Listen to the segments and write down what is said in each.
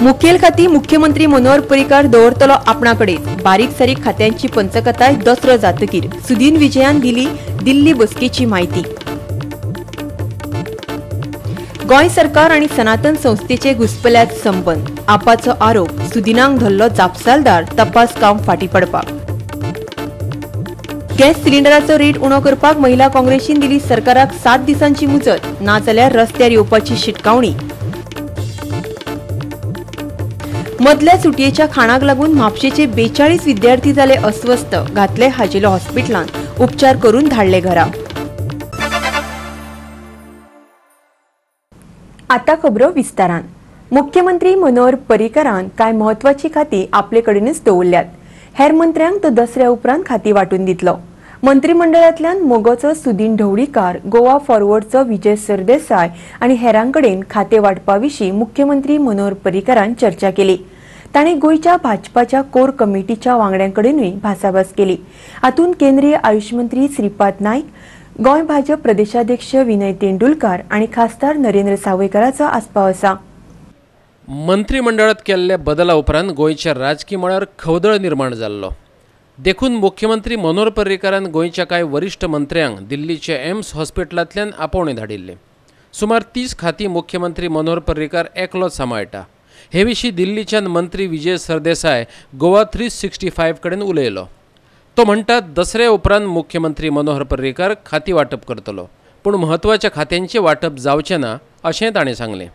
मुखेल खाती मुख्यमंत्री मनोहर पर्रीकार दवरतलो आपणा कडेन. बारीक सारीक खात्यांची पंचकताय दसरो जातकीर. सुदीन विजयान दिली दिल्ली बसकेची म्हायती. गोंय सरकार आनी सनातन संस्थेचे घुसपल्यात संबंद. आपाचो आरोप. सुदिनांक धरलो जापसालदार. तपास काम फाटी पडपाक. गॅस सिलिंडराचो रेट उणो करपाक महिला काँग्रेसीन दिली सरकाराक 7 दिसांची मुजत. नाजाल्यार रस्त्यार येवपाची शिटकावणी. मदल्या सुटयेच्या खाणाक लागून म्हापशेचे 42 विद्यार्थी जाले अस्वस्थ. घातले हाजेलो हॉस्पिटलांत. उपचार करून धाडले घरा. आता खबरो विस्तारान. मुख्यमंत्री मनोहर पर्रीकारान कांय म्हत्वाची खाती आपले कडेनच दवरल्यात. हेर मंत्र्यांक तो दसऱ्या उपरांत खाती वांटून दितलो. मंत्रिमंडळांतल्यान मोगोचो सुदीन ढवळीकार, गोवा फॉरवर्डचो विजय सरदेसाय आनी हेरां कडेन खाते वांटपा विशीं मुख्यमंत्री मनोहर पर्रीकारान चर्चा केली. ताणें गोंयच्या भाजपाच्या कोर कमिटीच्या वांगड्यां कडेनूय भासाभास केली. हातूंत केंद्रीय आयुष मंत्री श्रीपाद नायक, गोंय भाजप प्रदेशाध्यक्ष विनय तेंडुलकार आनी खासदार नरेंद्र सावयकाराचो आस्पाव आसा. मंत्रिमंडळात केल्ल्या बदला उपरांत गोंयच्या राजकी मळार खवदळ निर्माण जाल्लो. देखून मुख्यमंत्री मनोहर पर्रीकारान गोंयच्या कांय वरिश्ठ मंत्र्यांक दिल्लीच्या एम्स हॉस्पिटलांतल्यान आपोवणें धाडिल्लें. सुमार 30 खातीं मुख्यमंत्री मनोहर पर्रीकार एकलोच सांबाळटा. हे विशीं दिल्लीच्यान मंत्री विजय सरदेसाय गोवा 365 कडेन उलयलो. तो म्हणटा, दसऱ्या उपरांत मुख्यमंत्री मनोहर पर्रीकार खाती वांटप करतलो, पूण म्हत्वाच्या खात्यांचें वांटप जावचें ना अशें ताणें सांगलें.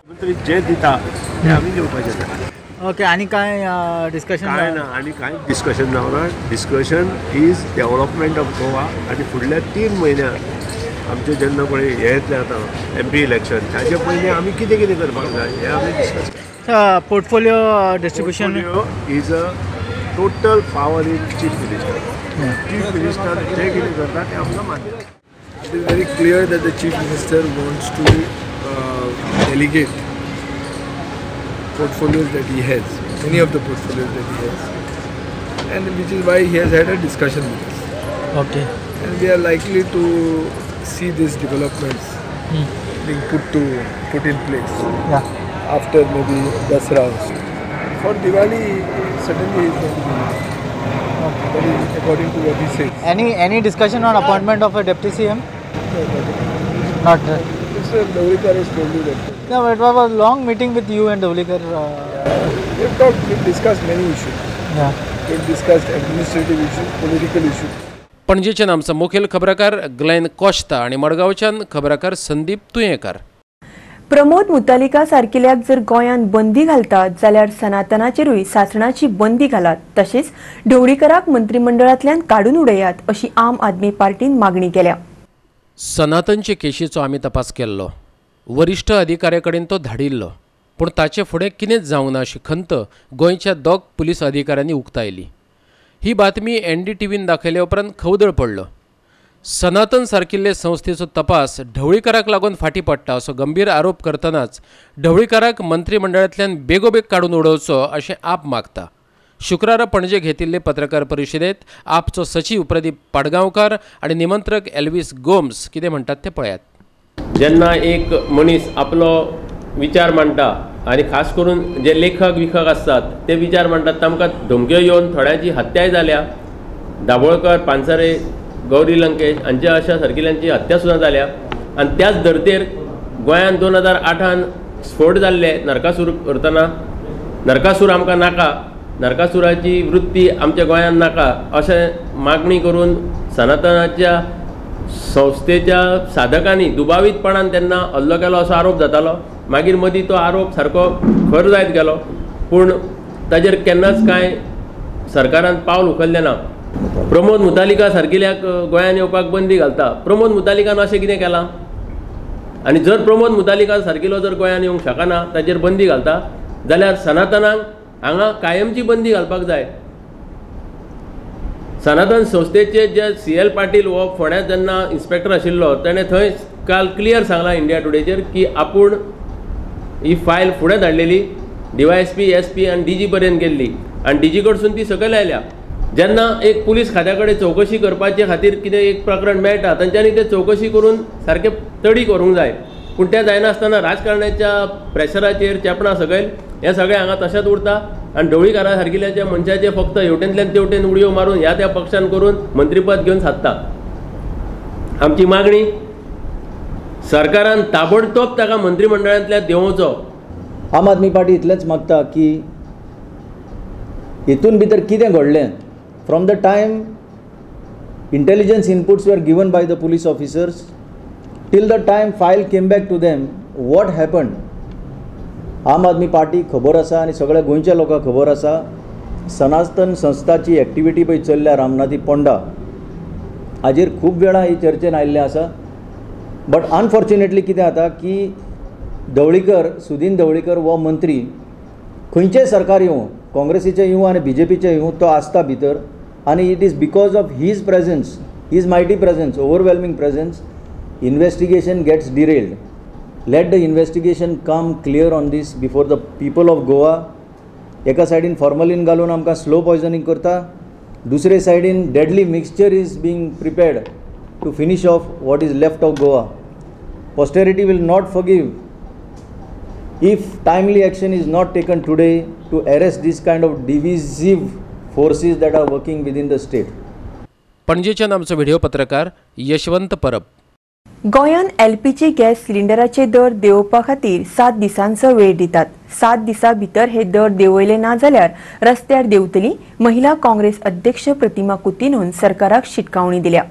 मंत्री जे दिता ते आमी घेवपाचें. ओके, आनी कांय डिस्कशन काय ना? आनी कांय डिस्कशन जावना. Discussion is development of Goa. आनी फुडल्या 3 म्हयन्यांत आमचें जेन्ना पळय हें येतलें आतां MP election, ताजे पयलीं आमी कितें कितें करपाक जाय हें आमी discuss. Portfolio distribution is a total power in chief minister. Chief minister जे कितें करता तें आमकां मान्य. It is very clear that the chief minister wants to delegate portfolios that he has, many of the portfolios that he has, and which is why he has had a discussion with us. Okay. And we are likely to see these developments being put in place. Yeah. After maybe Dasra also. For Diwali, certainly he is going to be. Okay. That is according to what he says. Any discussion on appointment of a deputy CM? No, not. Mr. Dhavalikar has told you that. No, it was a long meeting with you and Dhavalikar. We've talked, we've discussed many issues. Yeah. We've discussed administrative issues, political issues. पणजेच्यान आमचो मुखेल खबराकार Glenn कोश्ता आनी मडगांवच्यान खबराकार संदीप तुयेंकार. प्रमोद मुतालिका सारकिल्याक जर गोंयांत बंदी घालतात जाल्यार सनातनाचेरूय सासणाची बंदी घालात, तशेंच ढवळीकराक मंत्रिमंडळांतल्यान काडून उडयात अशी आम आदमी पार्टीन मागणी केल्या. सनातनचे केशीचो आमी तपास केल्लो. वरिश्ठ अधिकाऱ्या कडेन तो धाडिल्लो, पूण ताचे फुडें कितेंच जावंक ना अशी खंत गोंयच्या 2 पुलीस अधिकाऱ्यांनी उक्तायली. ही बातमी NDTVन दाखयल्या उपरांत खवदळ पडलो. सनातन सारकिल्ले संस्थेचो तपास ढवळीकाराक लागून फाटी पडटा असो गंभीर आरोप करतनाच ढवळीकाराक मंत्रिमंडळांतल्यान बेगोबेग काडून उडोवचो अशें आप मागता. शुक्रारा पणजे घेतिल्ले पत्रकार परिशदेंत आपचो सचीव प्रदीप पाडगांवकार आनी निमंत्रक एल्वीस गोम्स कितें म्हणटात ते पळयात. जेन्ना एक मनीस आपलो विचार मांडटा आनी खास करून जे लेखक विखक आसतात ते विचार मांडटात, तांकां धमक्यो येवन थोड्यांची हत्याय जाल्या. दाभोळकर, पानसरे, गौरी लंकेश हांच्या अशा सारकिल्ल्यांची हत्या सुद्दां जाल्या. आनी त्याच धर्तेर गोंयांत 2008 स्फोट जाल्ले नरकासूर करतना, नरकासूर आमकां नाका, नरकासुराची वृत्ती आमच्या गोंयांत नाका अशें मागणी करून सनातनाच्या संस्थेच्या साधकांनी दुबावीतपणान तेन्ना हल्लो केलो असो आरोप जातालो. मागीर मदीं तो आरोप सारको खर जायत गेलो, पूण ताजेर केन्नाच कांय सरकारान पावल उखल्लें ना. प्रमोद मुतालिका सारकिल्याक गोंयांत येवपाक बंदी घालता. प्रमोद मुतालिकान अशें कितें केलां? आनी जर प्रमोद मुतालिका सारकिलो जर गोंयांत येवंक शकना, ताजेर बंदी घालता जाल्यार सनातनाक हांगा कायमची बंदी घालपाक जाय. सनातन संस्थेचे जे CL Patil हो फोंड्या जेन्ना इन्स्पेक्टर आशिल्लो तेणें थंय काल क्लियर सांगलां इंडिया टुडेचेर की आपूण ही फायल फुडें धाडलेली, DYSP, SP आनी DG पर्यंत गेल्ली आनी DG कडसून ती सकयल आयल्या. जेन्ना एक पुलीस खात्या कडेन चवकशी करपाचे खातीर कितें एक प्रकरण मेळटा तांच्यांनी तें चवकशी करून सारकें तडीक व्हरूंक जाय, पूण तें जायनासतना राजकारण्याच्या प्रेशराचेर चेपणा सकयल हें सगळें हांगा तशेंच उरता आनी ढवळीकारा सारकिल्याच्या मनशाचे फक्त हेवटेंतल्यान तेवटेन उडयो मारून ह्या त्या पक्षान करून मंत्रीपद घेवन सादता. आमची मागणी सरकारान ताबडतोब ताका मंत्रीमंडळांतल्या देंवोवचो. आम आदमी पार्टी इतलेंच मागता की हितून भितर कितें घडलें, from the time intelligence inputs were given by the police officers till the time file came back to them, what happened. Aam Aadmi party खबर आसा आनी सगळ्या गोंयच्या लोकांक खबर आसा, सनातन संस्थाची एक्टिविटी पळय चल्ल्या रामनाथी पोंडा हाजेर खूब वेळा ही चर्चेन आयिल्लें आसा. बट अनफॉर्च्युनेटली कितें जाता की ढवळीकर, सुदीन ढवळीकर हो मंत्री खंयचें सरकार येवं, काँग्रेसीचें येवं आनी बीजेपीचें येवं, तो आसता भितर आनी it is because of his presence, his mighty presence, overwhelming presence, investigation gets derailed. Let the investigation come clear on this before the people of Goa. एका सायडीन फॉर्मलीन घालून आमकां स्लो पॉयजनींग करता, दुसरे सायडीन deadly mixture is being prepared to finish off what is left of Goa. Posterity will not forgive if timely action is not taken today to arrest this kind of divisive forces that are working within the state. पणजेच्यान आमचो video पत्रकार यशवंत परब. गोंयान LPG gas सिलिंडराचे दर देंवोवपा खातीर 7 दिसांचो वेळ दितात. 7 दिसां भितर हे दर देंवयले ना जाल्यार रस्त्यार देंवतली, महिला काँग्रेस अध्यक्ष प्रतिमा कुतिन्होन सरकाराक शिटकावणी दिल्या.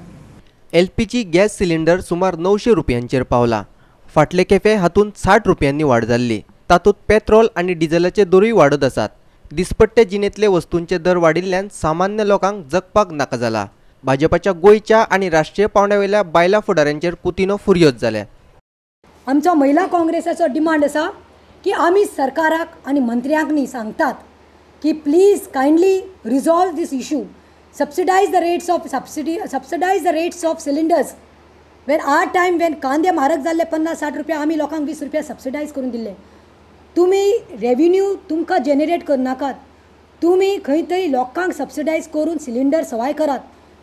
एलपीजी गॅस सिलिंडर सुमार 900 रुपयांचेर पावला. फाटले खेपे हातूंत 60 रुपयांनी वाड जाल्ली. तातूंत पेट्रोल आनी डिझलाचे दरूय वाडत आसात. दिसपट्टे जिणेंतले वस्तूंचे दर वाडिल्ल्यान सामान्य लोकांक जगपाक नाका जाला. भाजपाच्या गोंयच्या आनी राष्ट्रीय पावंड्यावेल्या बायलां फुडाऱ्यांचेर कुतिन्हो फुर्योज जाल्या. आमचो महिला काँग्रेसाचो डिमांड आसा की आमी सरकाराक आनी मंत्र्यांक न्ही सांगतात की please kindly resolve this issue, subsidise the rates of subsidise the rates of cylinders. When our time when कांदे म्हारग जाल्ले 50-60 रुपया, आमी लोकांक 20 रुपया सबसिडायज करून दिल्ले. तुमी रेविन्यू तुमकां जनरेट करनाकात, तुमी खंय तरी लोकांक सबसिडायज करून सिलिंडर सवाय करात,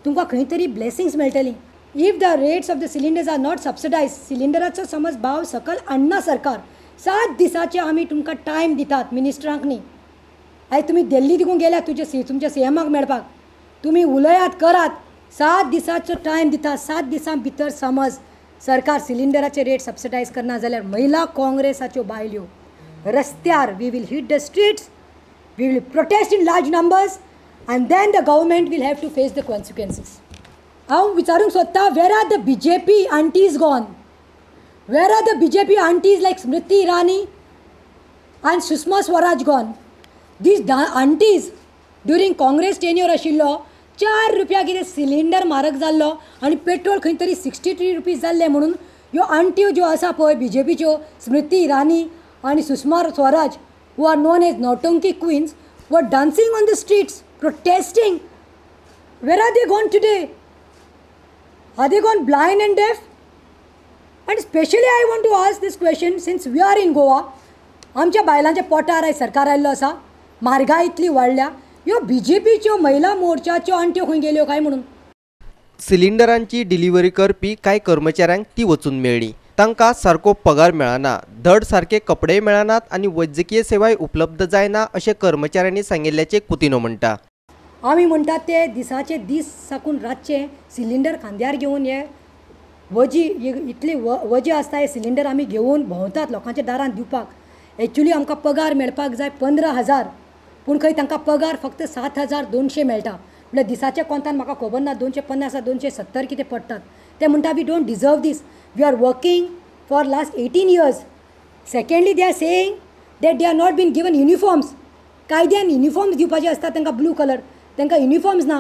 तुमकां खंय तरी ब्लेसिंग्स मेळटली. If the rates of the cylinders are not subsidise, सिलिंडराचो समज भाव सकल हाडना सरकार, 7 दिसाचे आमी तुमकां टायम दितात मिनिस्टरांक न्ही. आयज तुमी दिल्ली देखून गेल्या तुमच्या सीएमाक मेळपाक, तुमी उलयात करात, 7 दिसाचो टायम दिता. 7 दिसां भितर समज सरकार सिलिंडराचे रेट सबसिडायज करना जाल्यार महिला काँग्रेसाच्यो बायल्यो रस्त्यार, we will hit the streets, we will protest in large numbers and then the government will have to face the consequences. हांव विचारूंक सोदता, where are the BJP aunties gone? Where are the BJP aunties like Smriti Irani and Sushma Swaraj gone? These aunties during Congress tenure आशिल्लो 4 रुपया कितें cylinder म्हारग जाल्लो आनी petrol खंय तरी 63 रुपीज जाल्लें म्हणून ह्यो आंट्यो ज्यो आसा पळय बीजेपीच्यो, स्मृती इराणी आनी Sushma Swaraj, who are known as Nautanki queens, were dancing on the streets protesting. Where are they gone today? Are they gone blind and deaf? And specially I want to ask this question, since we are in Goa, आमच्या बायलांच्या पोटार आयज सरकार आयिल्लो आसा, म्हारगाय इतली वाडल्या, ह्यो बीजेपीच्यो महिला मोर्चाच्यो आंट्यो खंय गेल्यो काय म्हणून? सिलिंडरांची डिलिव्हरी करपी कांय कर्मचाऱ्यांक ती वचून मेळ्ळी. तांकां सारको पगार मेळना, धड सारके कपडेय मेळनात आनी वैजकीय सेवाय उपलब्ध जायना अशें कर्मचाऱ्यांनी सांगिल्ल्याचें कुतिन्हो म्हणटा. आमी म्हणटात ते दिसाचे दीस साकून रातचे सिलिंडर खांद्यार घेवन हे वजी इतली वजी आसता, हे सिलिंडर आमी घेवन भोंवतात लोकांच्या दारांत दिवपाक. एक्चुली आमकां पगार मेळपाक जाय 15,000, पूण खंय तांकां पगार फक्त 7,200 मेळटा. म्हणल्यार दिसाच्या कोंतान म्हाका खबर ना 250 270 कितें पडटात. ते म्हणटा we don't deserve this, we are working for last 18 years. Secondly they are saying that they are not been given uniforms. कायद्यान युनिफॉर्म्स दिवपाचे आसता तांकां ब्लू कलर, तांकां युनिफॉर्म्स ना,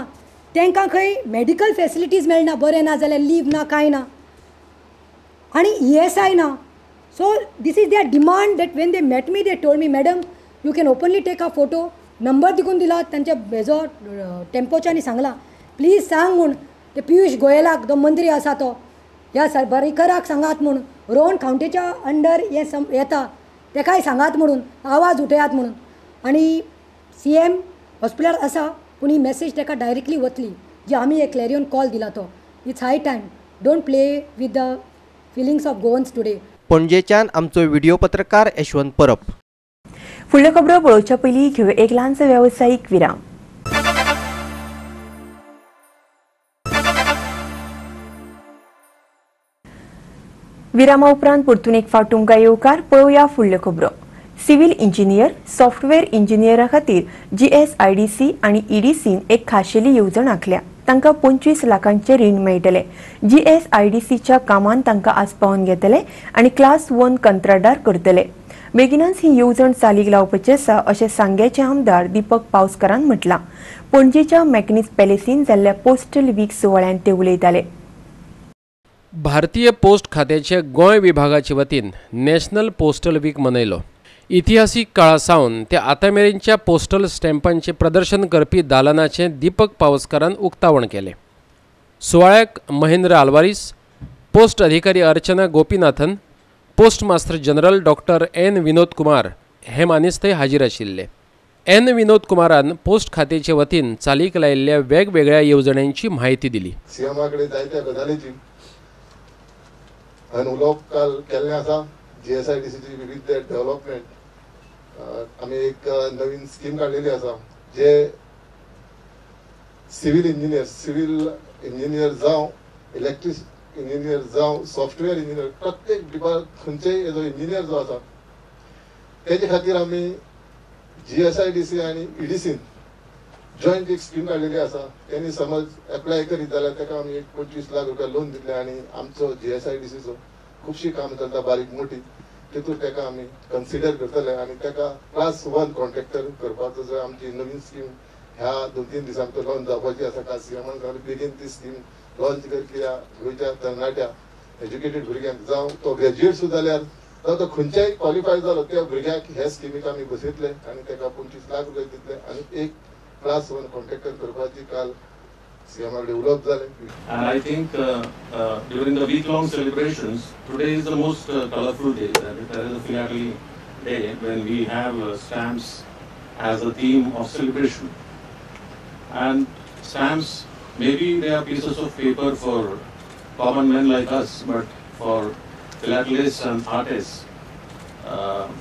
तांकां खंय मेडिकल फेसिलिटीज मेळना, बरें ना जाल्यार लीव ना, कांय ना, आनी ESI ना. So this is their demand that when they met me they told me, madam you can openly take a photo, number देखून दिला तांच्या हेजो टेम्पोच्यांनी सांगलां प्लीज सांग म्हूण ते पियुष गोयलाक, जो मंत्री आसा तो, ह्या पर्रीकराक सांगात म्हूण, रोहन खावंटेच्या अंडर हें येता तेकाय सांगात म्हणून, आवाज उठयात म्हणून. आनी CM हॉस्पिटलार आसा, पूण ही मॅसेज ताका डायरेक्टली वतली जी आमी एक क्लॅरियन कॉल दिला तो. It's high time, don't play with the feelings of Goans today. पणजेच्यान आमचो व्हिडिओ पत्रकार यशवंत परब. फुडल्यो खबरो पळोवच्या पयलीं घेवया एक ल्हानसो वेवसायीक विराम. विरामा उपरांत परतून एक फावट तुमकां येवकार. पळोवया फुडल्यो खबरो. सिव्हिल इंजिनियर, सॉफ्टवेअर इंजिनियरा खातीर GSIDC आनी EDCन एक खाशेली येवजण आंखल्या. तांकां 25 लाखांचें रीण मेळटलें. GSIDCच्या कामांत तांकां आस्पावन घेतले आनी क्लास 1 कंत्राटदार करतले. बेगीनच ही येवजण चालीक लावपाची आसा अशें सांग्याचे आमदार दीपक पावसकारान म्हटलां. पणजेच्या मॅकनीज पॅलेसीन जाल्ल्या पोस्टल वीक सुवाळ्यांत ते उलयताले. भारतीय पोस्ट खात्याचे गोंय विभागाचे वतीन नॅशनल पोस्टल वीक मनयलो. इतिहासीक काळा सावन ते आतां मेरेनच्या पोस्टल स्टॅम्पांचें प्रदर्शन करपी दालनाचें दीपक पावसकारान उक्तावण केलें. सुवाळ्याक महेंद्र आल्वारीस, पोस्ट अधिकारी Archana Gopinathan, post master general doctor N Vinod Kumar हे मानेस्तय हाजीर आशिल्ले. एन विनोद कुमारान पोस्ट खात्याचे वतीन चालीक लायिल्ल्या वेगवेगळ्या येवजण्यांची म्हायती दिली. सीएमा कडेन जायत्या गजालीची हांवें उलोवप काल केल्लें आसा. GSIDCची विविध डेव्हलपमेंट आमी एक नवीन स्कीम काडलेली आसा, जे सिव्हिल इंजिनियर जावं, इलेक्ट्रिक इंजिनियर जावं, सॉफ्टवेअर इंजिनियर, प्रत्येक डिपार्ट खंयचेय जो इंजिनियर जो आसा तेजे खातीर आमी GSIDC आनी EDCन जॉयंट एक स्कीम काडलेली आसा. तेणी समज एप्लाय करीत जाल्यार ताका आमी एक 25 लाख रुपया लोन दितले आनी आमचो GSIDCचो खुबशी कामां चलता बारीक मोठी, तितून ताका आमी कन्सिडर करतले आनी ताका क्लास 1 कॉन्ट्रॅक्टर करपाचो जो आमची नवीन स्कीम ह्या 2-3 दिसां भितर लॉन्च जावपाची आसा. काल सीएमान सांगलें बेगीन ती स्कीम लॉन्च कर, कित्याक गोंयच्या तरणाट्या एज्युकेटेड भुरग्यांक जावं तो ग्रॅज्युएट सुद्दां जाल्यार जावं तो खंयच्याय क्वॉलिफाय जालो त्या भुरग्याक ह्या स्किमीक आमी बसयतले आनी ताका 25 लाख रुपया दितले आनी एक क्लास 1 कॉन्ट्रॅक्टर करपाची काल सीएमा कडेन उलोवप जालें. And I think during the week-long celebrations, today is the most colorful day. That is the philately day when we have stamps as a theme of celebration. And stamps, maybe they are pieces of paper for common men like us, but for philatelists and artists,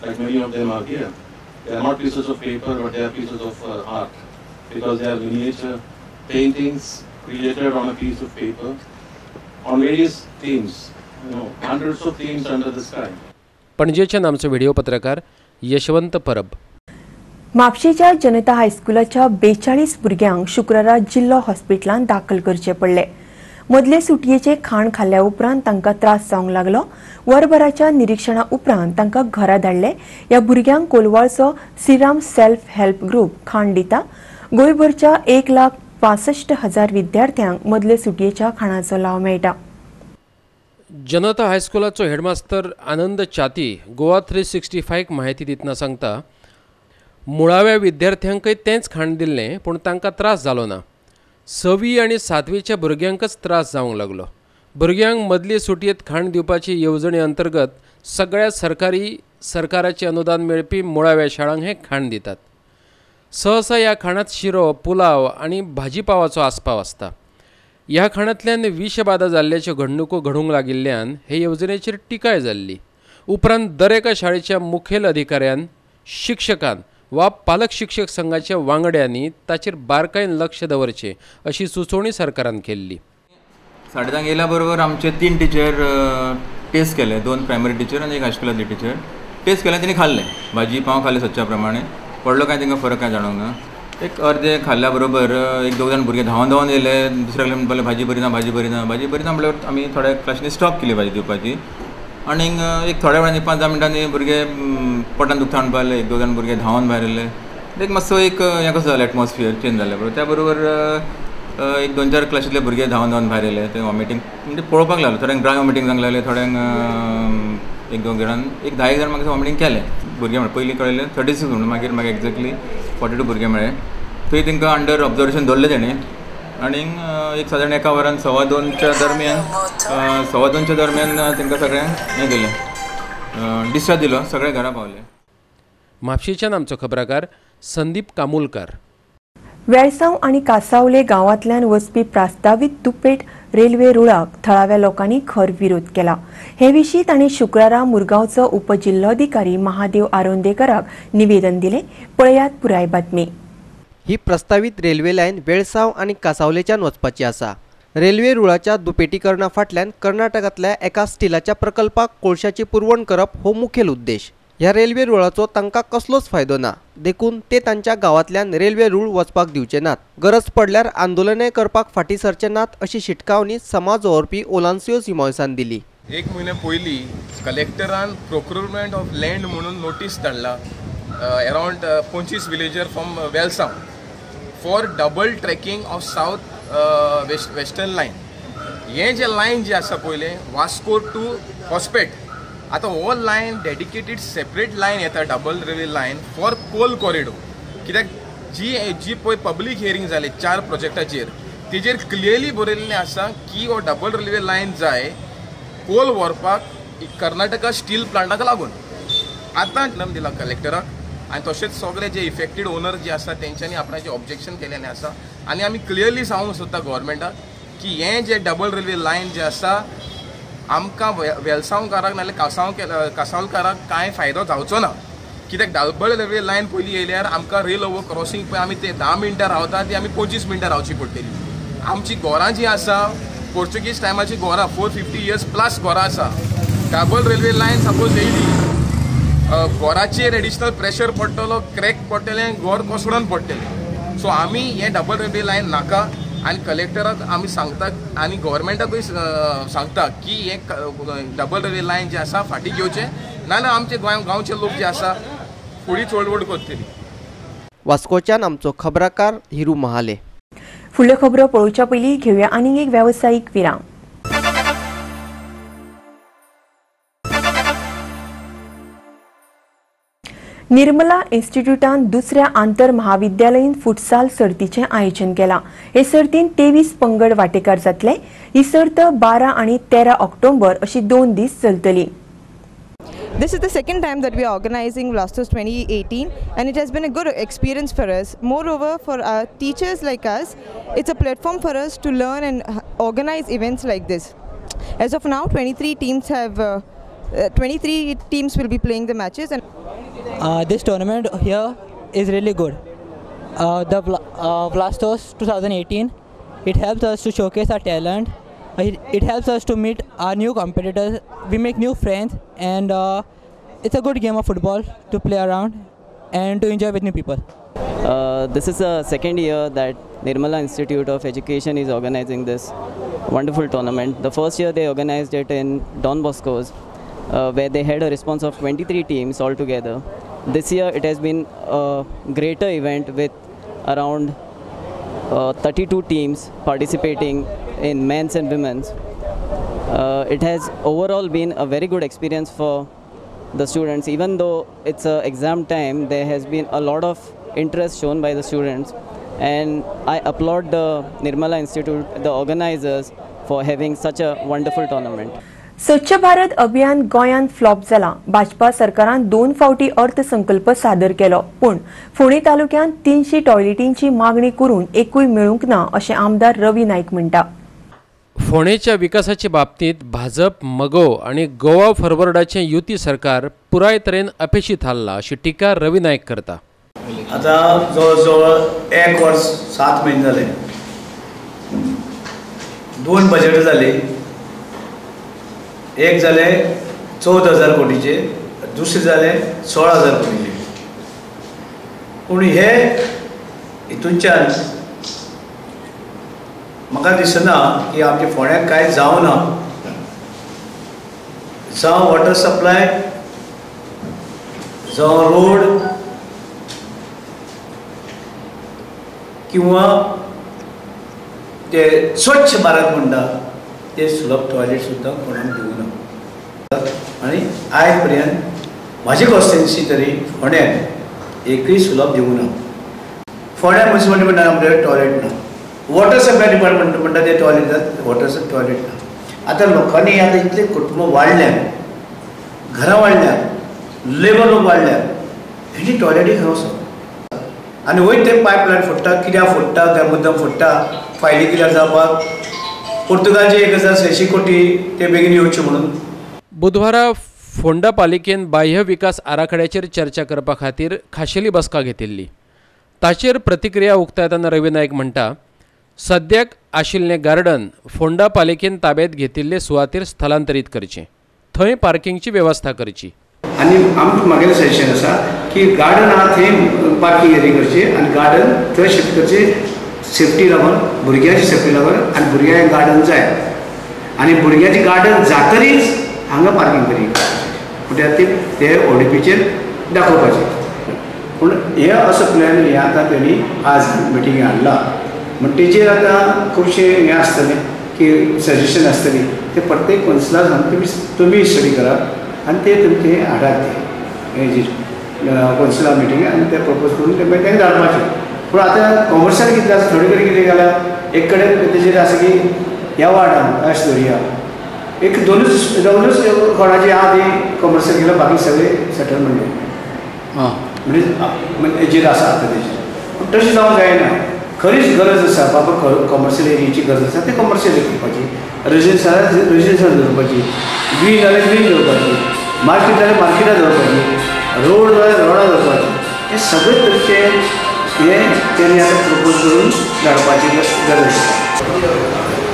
like many of them are here, they are not pieces of paper, but they are pieces of art, because they are miniature paintings created on a piece of paper on various themes, you know, hundreds of themes under the sky. पणजेच्यान आमचो video पत्रकार यशवंत परब. म्हापशेच्या जनता हायस्कुलाच्या 42 भुरग्यांक शुक्रारा जिल्लो हॉस्पिटलांत दाखल करचे पडले. मदले सुटयेचे खाण खाल्ल्या उपरांत तांकां त्रास जावंक लागलो. वरभराच्या निरीक्षणा उपरांत तांकां घरा धाडले. ह्या भुरग्यांक कोलवाळचो श्रीराम सेल्फ हेल्प ग्रुप खाण दिता. गोंयभरच्या 1,65,000 विद्यार्थ्यांक मदले सुटयेच्या खाणाचो लाव मेळटा. जनता हायस्कुलाचो हेडमास्तर आनंद चाती गोवा 365 म्हायती दितना सांगता, मुळाव्या विद्यार्थ्यांकय तेंच खाण दिल्लें, पूण तांकां त्रास जालो ना. 6वी आनी 7वीच्या भुरग्यांकच त्रास जावंक लागलो. भुरग्यांक मदले सुटयेंत खाण दिवपाची येवजणे अंतर्गत सगळ्या सरकाराचें अनुदान मेळपी मुळाव्या शाळांक हें खाण दितात. सहसा ह्या खाणांत शिरो, पुलाव आनी भाजीपावाचो आस्पाव आसता. ह्या खाणांतल्यान विशबाधा जाल्ल्याच्यो घडणुको घडूंक लागिल्ल्यान हे येवजणेचेर टिकाय जाल्ली. उपरांत दर एका शाळेच्या मुखेल अधिकाऱ्यान, शिक्षकान वा पालक शिक्षक संघाच्या वांगड्यांनी ताचेर बारकायेन लक्ष दवरचें अशी सुचोवणी सरकारान केल्ली. 10:30 येयल्या बरोबर आमचे 3 टिचर टेस्ट केले, 2 प्रायमरी टिचर आनी एक हायस्कुलांतली टिचर. टेस्ट केले, तेणी खाल्लें, भाजी पाव खाल्ले सदच्या प्रमाणे, पडलो काय तांकां फरक काय जाणवंक ना. एक अर्दे खाल्ल्या बरोबर 1-2 जाण भुरगे धांवन धांवन येयले, दुसऱ्या कडेन म्हणपाक भाजी बरी ना, भाजी बरी ना, भाजी बरी ना म्हणल्यार आमी थोड्या क्लासीनी स्टॉप केली भाजी दिवपाची. आनी एक थोड्या वेळांनी 5-10 मिनटांनी भुरगे पोटान दुखता म्हणपाक लागले, 1-2 जाण भुरगे धांवन भायर येयले. एक मातसो एक हें कसो जालें, एटमॉस्फियर चेंज जालें. बरोबर त्या बरोबर एक 2-4 क्लासींतले भुरगे धांवन धांवन भायर येयले. ते वॉमिटींग म्हणजे पळोवपाक लागलो, थोड्यांक ड्राय वॉमिटींग जावंक लागलें, थोड्यांक 1-2 जाणान, एक 10 जाण म्हाका वॉमिटींग केलें भुरगे. म्हणून पयलीं कळयलें 36 म्हणून, मागीर म्हाका एक्झॅक्टली 42 भुरगे मेळ्ळे. थंय तांकां अंडर ऑब्जर्वेशन दवरलें तेणें. आनी एक सादारण एका वरान 2:15च्या दरम्यान 2:15च्या दरम्यान तांकां सगळ्यांक हें दिलें, डिस्चार्ज दिलो, सगळे घरा पावले. म्हापशेच्यान आमचो खबराकार संदीप कामुलकार. वेळसांव आनी कासावले गांवांतल्यान वचपी प्रस्तावीत दुपेट रेल्वे रुळाक थळाव्या लोकांनी खर विरोध केला. हे विशीं तांणी शुक्रारा मुरगांवचो उपजिल्होधिकारी महादेव आरोंदेकराक निवेदन दिलें. पळयात पुराय बातमी. ही प्रस्तावित रेल्वे लायन वेळसांव आनी कासावलेच्यान वचपाची आसा. रेल्वे रुळाच्या दुपेटीकरणा फाटल्यान कर्नाटकांतल्या एका स्टिलाच्या प्रकल्पाक कोळशाची पुरवण करप हो मुखेल उद्देश. ह्या रेल्वे रुळाचो तांकां कसलोच फायदो ना, देखून ते तांच्या गांवांतल्यान रेल्वे रूळ वचपाक दिवचे नात. गरज पडल्यार आंदोलनय करपाक फाटीं सरचे नात अशी शिटकावणी समाज वावुरपी ओलान्सियो सिमॉयसान दिली. एक म्हयन्या पयलीं कलेक्टरान प्रोक्युरमेंट ऑफ लँड म्हणून नोटीस धाडला around 25 villager from Velsao for double tracking of south western line. हें जें लायन जें आसा पयलें वास्को टू हॉस्पेट, आतां हो लायन डेडिकेटेड सेपरेट लायन येता double railway line for coal corridor. कित्याक जी जी पळय पब्लीक हियरींग जालें 4 प्रोजेक्टाचेर तेजेर क्लियरली बरयल्लें आसा की हो डबल रेल्वे लायन जाय कोल व्हरपाक कर्नाटका स्टील प्लांटाक लागून. आतां नम दिला कलेक्टराक आनी तशेंच सगळे जे इफेक्टेड ओनर जे आसा तेंच्यांनी आपणाचें ऑब्जेक्शन केल्लें आसा आनी आमी क्लियरली सांगूंक सोदता गव्हर्मेंटाक की हें जें डबल रेल्वे लायन जें आसा आमकां वेलसांवकाराक नाल्यार कासावलकाराक कांय फायदो जावचो ना. कित्याक डबल रेल्वे लायन पयलीं येयल्यार आमकां रेल ओवर क्रॉसींग पळय आमी ते 10 मिनटां रावता ती आमी 25 मिनटां रावची पडटली. आमची घरां जीं आसा पोर्चुगीज टायमाची घरां 450 इयर्स प्लस घरां आसा. डबल रेल्वे लायन सपोज येयली घराचेर एडिशनल प्रेशर पडटलो, क्रॅक पडटलें, घर कोसळून पडटलें. सो आमी हें डबल रेल्वे लायन नाका आनी कलेक्टराक आमी सांगता आनी गव्हर्मेंटाकूय सांगता की हें डबल रेल्वे लायन जें आसा फाटीं घेवचें, नाजाल्यार आमचे गांवचे लोक जे आसा फुडें चळवळ करतली. वास्कोच्यान आमचो खबराकार हिरू महाले. फुडल्यो खबरो पळोवच्या पयलीं घेवया आनीक एक वेवसायीक विराम. निर्मला इन्स्टिट्यूटान दुसऱ्या आंतर महाविद्यालयीन फुटसाल सर्तीचें आयोजन केलां. हे सर्तीन 23 पंगड वांटेकार जातले. ही सर्त 12 आनी 13 ऑक्टोबर अशी 2 दीस चलतली. This is the second time that we are organizing Vlastos 2018 and it has been a good experience for us. Moreover, for our teachers like us, it's a platform for us to learn and organize events like this. As of now, 23 teams have 23 teams will be playing the matches. And this tournament here is really good. The Vlastos 2018, it helps us to showcase our talent. It helps us to meet our new competitors. We make new friends, and it's a good game of football to play around and to enjoy with new people. This is the second year that Nirmala Institute of Education is organizing this wonderful tournament. The first year they organized it in Don Bosco's, where they had a response of 23 teams altogether. This year it has been a greater event with around 32 teams participating in men's and women's. It has overall been a very good experience for the students. Even though it's an exam time, there has been a lot of interest shown by the students, and I applaud the Nirmala Institute, the organizers, for having such a wonderful tournament. Swachh Bharat Abhiyan गोंयांत flop जाला. भाजपा सरकारान 2 फावटी अर्थसंकल्प सादर केलो, पूण फोंडें तालुक्यांत 300 टॉयलेटींची मागणी करून एकूय मेळूंक ना अशें आमदार रवी नायक म्हणटा. फोंडेच्या विकासाचे बाबतींत भाजप, मगो आनी गोवा फॉरवर्डाचें युती सरकार पुराय तरेन अपेशी थारला अशी टिका रवी नायक करता. आतां जवळ जवळ 1 वर्स 7 म्हयने जाले, 2 बजेट जाले. एक जाले 14,000 कोटीचे, दुसरे जाले 16,000 कोटीचे. पूण हे हितूनच्यान म्हाका दिसना की आमच्या फोंड्याक कांय जावना. जावं वॉटर सप्लाय, जावं रोड किंवा ते स्वच्छ भारत म्हणटा ते सुलभ टॉयलेट सुद्दां कोणाक दिवना. आनी आयज पर्यंत म्हाजी कॉन्स्टिट्युएन्सी तरी फोंड्याक एकूय सुलभ दिवना. फोंड्या म्युनिसिपालिटी म्हणटा आमचे टॉयलेट ना, वॉटर सप्लाय डिपार्टमेंट म्हणटा ते टॉयलेट, वॉटर टॉयलेट ना. आतां लोकांनी आतां इतले कुटुंब वाडल्या, घरां वाडल्या, लेबर लोक वाडल्या, हेजी टॉयलेटी खंय वचप? आनी वयर ते पायपलायन फुट्टा, कित्याक फुट्टा काय मुद्दम फुट्टा, फायली कित्याक जावपाक पुर्तुगालचे 1680 कोटी ते बेगीन येवचे म्हणून. बुधवारा फोंडा पालिकेन बाह्य विकास आराखड्याचेर चर्चा करपा खातीर खाशेली बसका घेतिल्ली. ताचेर प्रतिक्रिया उक्तायतना रवी नायक म्हणटा, सद्याक आशिल्लें गार्डन फोंडा पालिकेन ताब्यात घेतिल्ले सुवातेर स्थलांतरीत करचें, थंय पार्किंगची वेवस्था करची. आनी आमकां म्हागेलें सजेशन आसा की गार्डन आहा थंय पार्किंग एरिया करची आनी गार्डन थंय शिफ्ट करची, सेफ्टी लागून, भुरग्यांची सेफ्टी लागून. आनी भुरग्यांक गार्डन जाय आनी भुरग्यांची गार्डन जातरीच हांगा पार्किंग करी म्हणल्यार ते ओडीपीचेर दाखोवपाचें. पूण हे असो प्लॅन हे आतां तेणी आज मिटिंगे हाडला म्हण तेजेर आतां खुबशें हें आसतलें की सजेशन आसतली ते प्रत्येक कौन्सिलर सांग तुमी स्टडी करात आनी ते तुमचे हाडात ते हेजेर कौन्सिला मिटींग आनी ते प्रपोज करून ते मागीर तांकां धाडपाचें. पूण आतां कॉमर्शियल कितलें आसा थोडे कडेन कितें घाला एक कडेन तेजेर आसा की ह्या वार्डान अशें धरुया एक दोनूच दोनूच कोणाची आहा ती कॉमर्शियल केल्या, बाकी सगळे सेटलमेंट म्हणजे हेजेर आसा आतां तेजेर. पूण तशें जावंक जायना, खरीच गरज आसा बाबा कॉमर्शियल एरियेची गरज आसा ते कॉमर्शियल करपाची, रेजिडेन्शियल रेजिडेन्शियल दवरपाची, ग्रीन जाल्यार ग्रीन दवरपाची, मार्केट जाल्यार मार्केटाक दवरपाची, रोड जाल्यार रोडार दवरपाची. हे सगळे तरेचे हे तेणी आतां प्रपोज करून धाडपाची गरज आसा.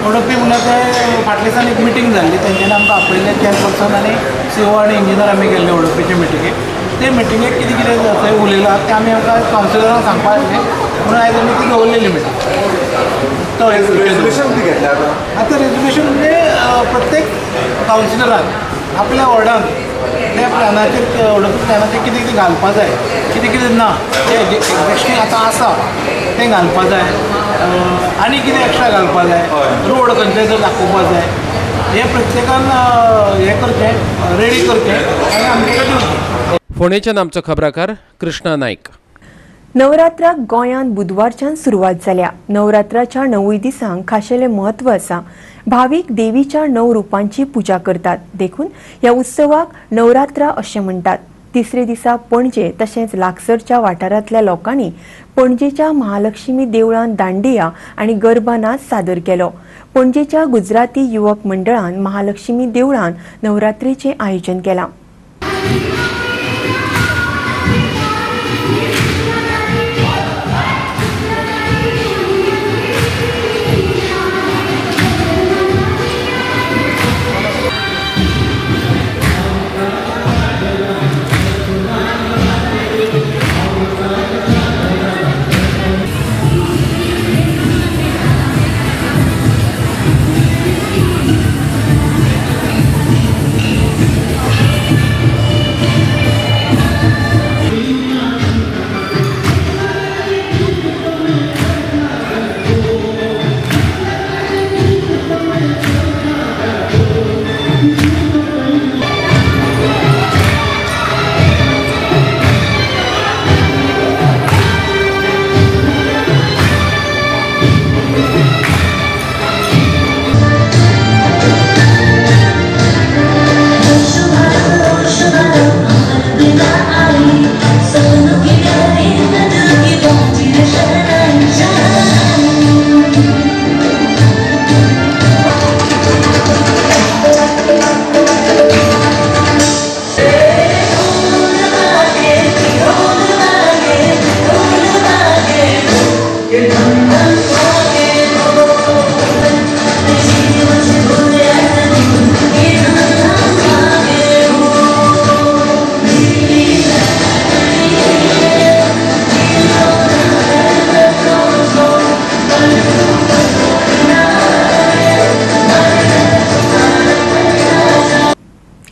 ओडोपी म्हणल्यार ते फाटल्या दिसान एक मिटींग जाल्ली, तेंच्यांनी आमकां आपयल्लें चेअरपर्सन आनी सीओ आनी इंजिनियर आमी गेल्ले ओडोपीचे मिटिंगेक. ते मिटिंगेक कितें कितें थंय उलयलां तें आमी आमकां कावन्सिलरांक सांगपाक आसलें म्हणून आयज आमी ती दवरलेली मिटींग. तो रेजोल्युशन कितें घेतलें आतां? आतां रेजोल्युशन म्हणजे प्रत्येक कावन्सिलरान आपल्या वॉर्डान त्या प्लॅनाचेर ओडोपी प्लॅनाचेर कितें कितें घालपा जाय, कितें कितें ना तें एक्झिस्टींग आतां आसा तें घालपा जाय आनी कितें एक्स्ट्रा घालपा जाय, रोड खंयचे जर दाखोवपा जाय, हें प्रत्येकान हें करचें, रेडी करचें आनी आमचे कडेन दिवचें. फोंडेच्यान आमचो खबराकार कृष्णा नायक. नवरात्राक गोंयांत बुधवारच्यान सुरवात जाल्या. नवरात्राच्या 9 दिसांक खाशेलें म्हत्व आसा. भावीक देवीच्या 9 रुपांची पुजा करतात, देखून ह्या उत्सवाक नवरात्रा अशें म्हणटात. तिसरे दिसा पणजे तशेंच लागसरच्या वाठारांतल्या लोकांनी पणजेच्या महालक्ष्मी देवळांत दांडिया आनी गरबा नाच सादर केलो. पणजेच्या गुजराती युवक मंडळान महालक्ष्मी देवळांत नवरात्रेचें आयोजन केलां.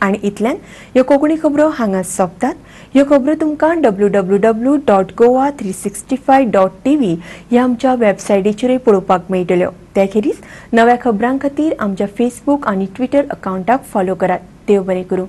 आनी इतल्यान ह्यो कोंकणी खबरो हांगा सोंपतात. ह्यो खबरो तुमकां www.goa365.tv ह्या आमच्या वेबसायटीचेरूय पळोवपाक मेळटल्यो. त्या खेरीज नव्या खबरां खातीर आमच्या फेसबूक आनी ट्विटर अकावंटाक फॉलो करात. देव बरें करूं.